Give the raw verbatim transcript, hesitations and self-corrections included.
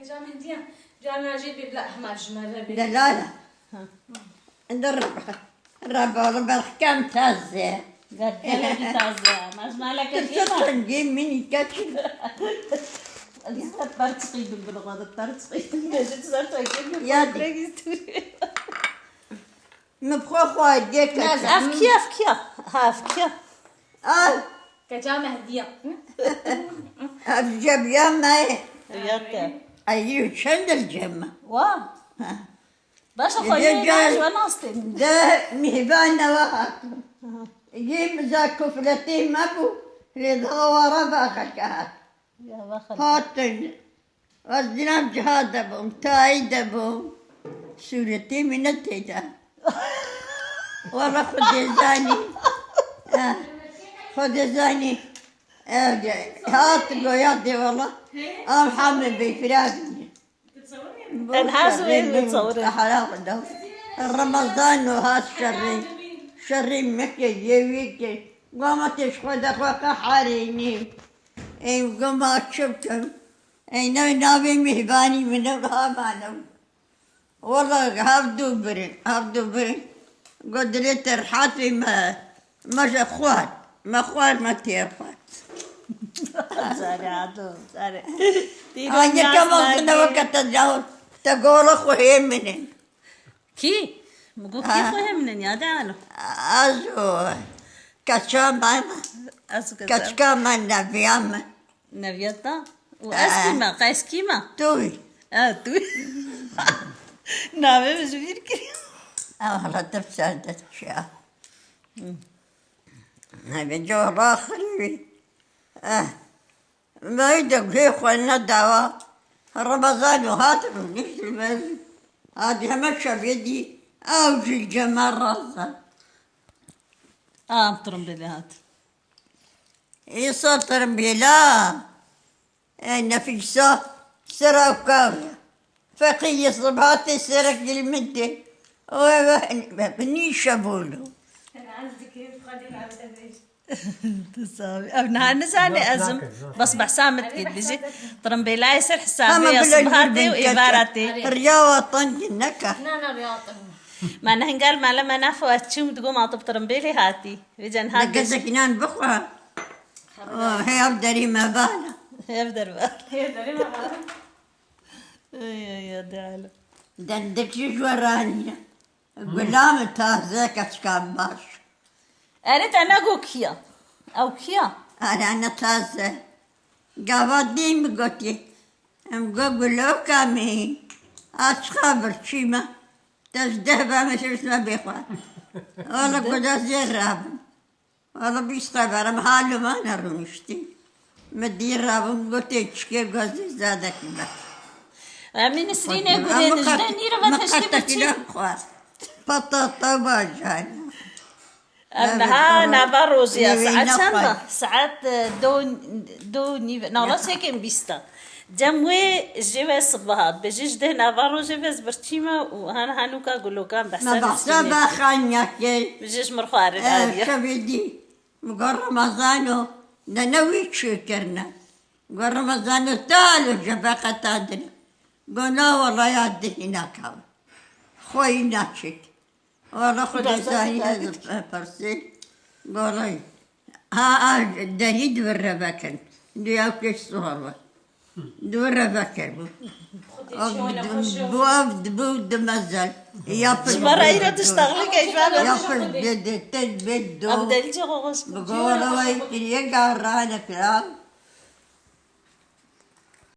Cam hediye. Cam najê bê bila hema ji me re bê. Delala. Indi rebe. Rebe oğlum, belki kem taze. Gelek taze. Mezmaleke kêma. Çengê min keç. Ez hep ber çıkıydım bunu, bana ber çıkıydım. Necdet ser çektim. Ya. Min bi xwe xwaye dê keçe. Ev kî, ev kî ya? Ha, ev kî ya? Al. Keça Mehdiya. Ev cebiya me ye. Ya te. Ay, çend cem me. Wa. Ha. Baş, xwe yê gel, ji we nastin. De mîhvan newe hatin. Yê miza kufletê me bû. Lê daha wara baxeke hat. Ya, baxeke. Hatin. Ez dilam ciha de bûm, tayî de bûm. Sûretê min ne tê de. Wala Xwedê zanî. Eh, Xwedê zanî. Eh, hat goya de wala. Am hame bêfira bîne. En haz wê nitewire. Hara Xweda. Remezan û hat şerî. Şerî meke yê wî ke. Gama te ji xwe de xwe qeharînî. Ey gama çi bikim? Ey ne navê mîhvanî min e, ha mane. Wala hevdu birin, hevdu birin. Got dilê te rehat bî me, me ji xwar, me xwar me tê xwar. Zare hado, zare. Anne kema xine weke te cahil, te gola xwe hê min in. Kî? Min got kî xwe hê min in, ya de ano. Ez o keça me, ez o keça. Keçika me neviya me. Neviyeta? Û ez kî me? Qeys kî me? Tu. E, tu. Navê min ji bîr kiriye. Ew hala te ser de çiya. Navê cola xirî. Eh. Me de guhê xwe nedawa. Remezan û hat rûnişt li me. Hadi heme şevê dî. Ew jî cema raza. Am tirimbêlê hat. Îsa tirimbêla. Ey nefîsa sera kav. Feqî yê sibhatê serek gilmintê. O eve nîşe bolo. Ev niha nizane ez im. Bes behsa min dikê dibêje. Tirimbêlayê ser hesabê ya sibhatê û êvara tê. Riya watan ki neke. Na, na, riya watan. Me ne hingal mele me nafo ez çûm digo ma tu bi tirimbêlê hatî. Vê cen hat. Ne kesek inan bixwe. Oh, hey, ev derî me bana. Ev der bana. Hey, derî me bana. Ey, ey, ya de alo. Dendek ji jwe ranîne. Gula min taze, keçika baş. Erê te nego kî ya? Ew kî ya? Erê ne taze. Gava dî min gotî. Em go guloka min. Açiqa birçî me. Te ji deh be min şeş me bêxwe. Wala guda zêr rabin. Wala bîst xeber em halû me nerûniştî. Min dî rabûm gotê çikê gozê zadekî me. Em ê nisrînê gurê dijde nîre ve teştî biçî. Patata bacan. Ev niha nava rojê ya. Saet çend e? Saet, e, do, do nîve. Nala sêkên bîst e. Cem wê ji ve sibiha, bi ji ji deh nava rojê ve ez birçî me û han hanûka gulokan behsa. Me behsa be xanya kir. Bi ji ji mir xwarin ariye. Şevê dî. Mi got Remezan o, ne ne wî çi kirine. Got Remezan o, te alo jebe qetandine. Got na wala ya dihî nakawe. Xweyî naçik. Wala xwe de zanî ez pirsî. Gorey. Ha, a, derî di vir re vekin. Duya keş suhar ve. Di vir re vekir bû. Ev di, bu ev di, bu di mezel. Ya pir. Ji me re îro tişt texlîk e, ji me re. Ya pir de, de, te, be, do. Ev delî çi xwe xweş. Bi gora ve kiriye garane kira.